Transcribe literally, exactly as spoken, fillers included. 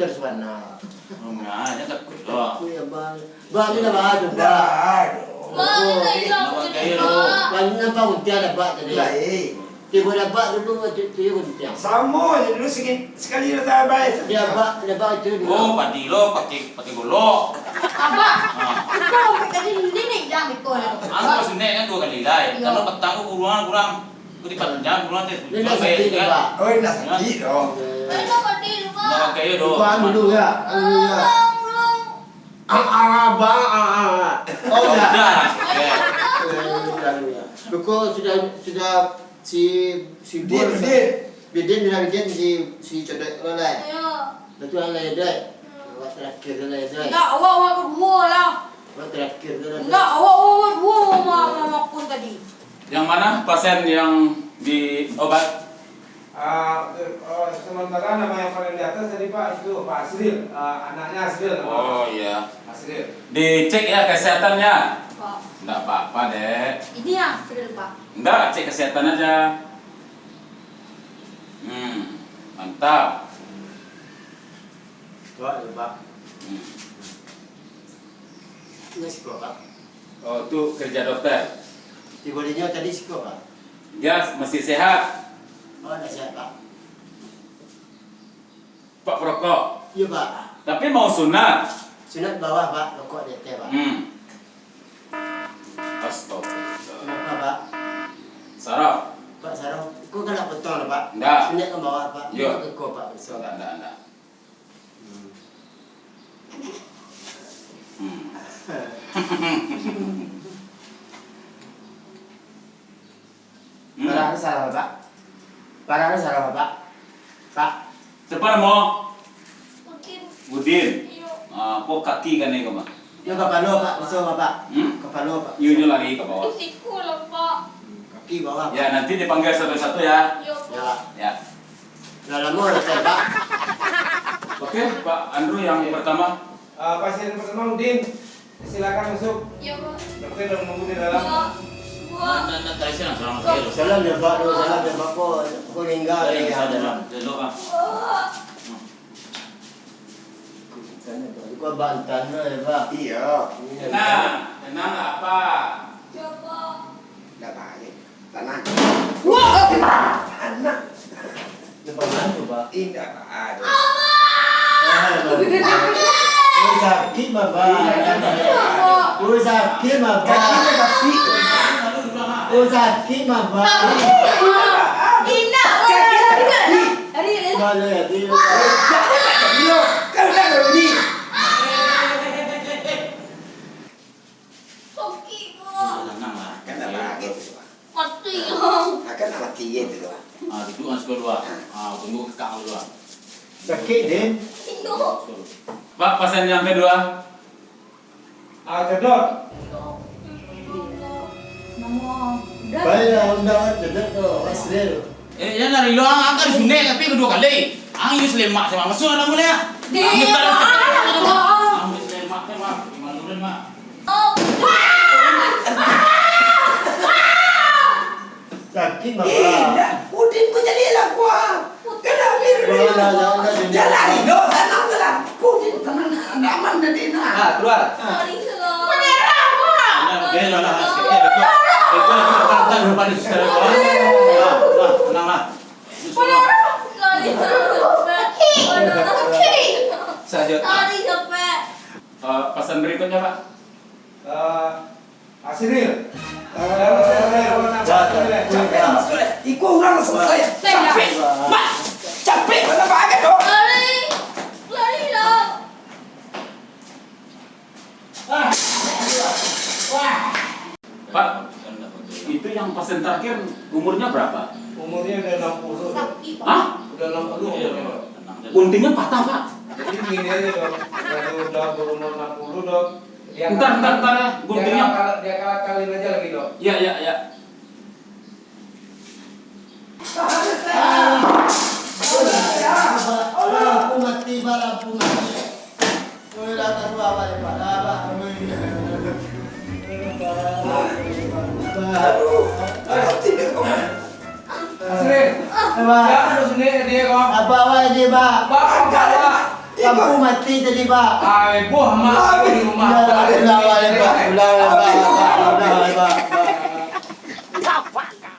dokter Suwana. Oh, nah, jan takut doh. Takut yo, Bak. Bak, ni lah, Bak, tu, Bak. Bak, ni lah, Bak. Bak, ni nampak untiang dah, Bak, tadi. Baik. Tibo dah, Bak, dulu, tu, tu, yo, untiang. Samo je dulu, sigi-, sakali dah tabai. Dah, Bak, dah, Bak, itu dulu. Oh, padi lo, pakai, pakai golok. Abak, ha. Iko tadi ni, ni, jam iko lah. Anu, pas nek kan duo kali lah. Yo. Kalau patang tu kurang, kurang. Kau dipanjang pulang teh. Dia nak sakit, Pak. Oh, dia nak sakit, oh. Dia nak sakit, Pak. Nak pakai je doh. Bukan dulu ya, anu ya. Ah, ah, abang, ah, ah, ah. Oh, ya. Udah. Ya. Ya, ya, ya, ya. Buko sudah, sudah si, si Bidin, Bor, Bidin. Bidin sudah bikin si, si Codek lo lah. Ya. Betul lah, Dek. Hmm. Awak terakhir tu lah, Dek. Ndak, awak, awak baduo lah. Awak terakhir tu lah, Dek. Ndak, awak, awak baduo ma-, ma-, makun tadi. Yang mana pasien yang di obat? Ah, eh, sementara nama yang paling di atas tadi, Pak, itu Pak Asril, ah, anaknya Asril, nama. Oh, iya. Asril. Dicek ya kesehatannya? Pak. Ndak apa-apa, Dek. Ini ya, Asril, Pak. Ndak, cek kesehatan aja. Hmm, mantap. Pak, ya, Pak. Hmm. Ini siko, Pak. Oh, tu kerja dokter. Tibo dinyo tadi siko, Pak. Dia masih sehat. Oh, dah sehat, Pak. Pak perokok. Iya, Pak. Tapi mau sunat. Sunat bawah, Pak. Rokok di ateh, Pak. Hmm. Astagfirullah. Kenapa, Pak? Saraf. Pak, saraf. Kok kan nak potong lah, Pak? Ndak. Sunat kan bawah, Pak. Iya. Kok, Pak, besok, Pak? Ndak, ndak, ndak. Hmm. Hmm. Hmm. Barang salah, Pak. Barang salah, Pak. Pak. Cepat, mo. Din. Iyo. Ah, ko kaki kanai ko, Mak? Yo, kapalo, Pak. Musuh, Bapak. Hmm? Kapalo, Pak. Iyo, nyo lari ka bawah. Ih, siku lah, Pak. Kaki bawah, Pak. Ya, nanti dipanggil satu-satu, ya. Yo, Pak. Ya. Lah lamo lah, Pak. Oke, Pak Andrew yang pertama. Ah, pasien pertama, Udin. Silakan masuk. Yo, Pak. Dokter udah menunggu di dalam. Pak. Pak. Nah, nah, nah, tadi saya langsung masuk. Salam ya, Pak. Salam ya, Pak. Ko, ko meninggal. Baik, ya, salam. Duduk, Pak. Pak. Ko bantan lo ya, Pak. Iyo. Tenang, tenang, apa? Yo, Pak. Ndak baik. Tanang. Wah! Tanang. Dia pembantu, Pak. Indak, Pak. Aduh. Ah, Bapak. Oh, sakik, Bapak. Indak, Pak. Oh, sakik, Bapak. Kakinya sakik. Oh, sakik, Bapak. Indak, Pak. Kakinya sakik. Balik, ya, dia. Indak, Pak. Kan udah bunyi. Sakik, Pak. Tenang lah. Kan ndak bagai tu, Pak. Mati, Bang. Ah, kan ndak mati ye tu, Pak. Ah, duduk lah, sekolah dua. Ah, tunggu kakak dulu, ah. Sakik, Din? Iyo. Pak, pasien yang kedua. Ah, codot. Baiklah, undang codot tu, Asril. Eh, jan lari lo, ang, ang ka disuntik tapi kedua kali. Ang iyo salemak, salemak. Masuak dalam buliah. Di. Ang iyo salemak, salemak. Gimana, Mak? Oh. Sakik, Mak. Indak, Udin ko jadi lah, kuah. Kena ambil dulu. Udah, udah, udah, udah. Jan lari lo, tanang tu lah. Udin tenang, aman tadi nah. Ah, keluar. Ah. Lari lo. Menyerah, Mak. Udah, udah, udah, udah. Udah, udah, udah, udah, udah, udah. Udah, udah, tenang lah. Eh, pasien berikutnya, Pak. Eh, Asril. Capek, Mas, boleh. Iko urang selesai. Capek. Mak, capek, mana bagai tu? Lari. Lari lah. Pak, itu yang pasien terakhir umurnya berapa? Umurnya udah enam puluh, Dok. Hah? Udah enam puluh umurnya, Dok. Guntingnya patah, Pak. Jadi gini aja, Dok. Udah, udah berumur enam puluh, Dok. Dia ntar, ntar, ntar ya, guntingnya. Dia kalah, dia kalah kawin aja lagi, Dok. Iya, iya, iya. Lampu mati, Pak, lampu mati. Oi, lah, keluar balik, Pak. Lah, Pak. Aduh, aduh, tidak, Pak. Asri, Pak. Jangan lu sendiri dia, Pak. Apa awak ini, Pak? Pak, Pak. Lampu mati tadi, Pak. Ai, boh, Mak.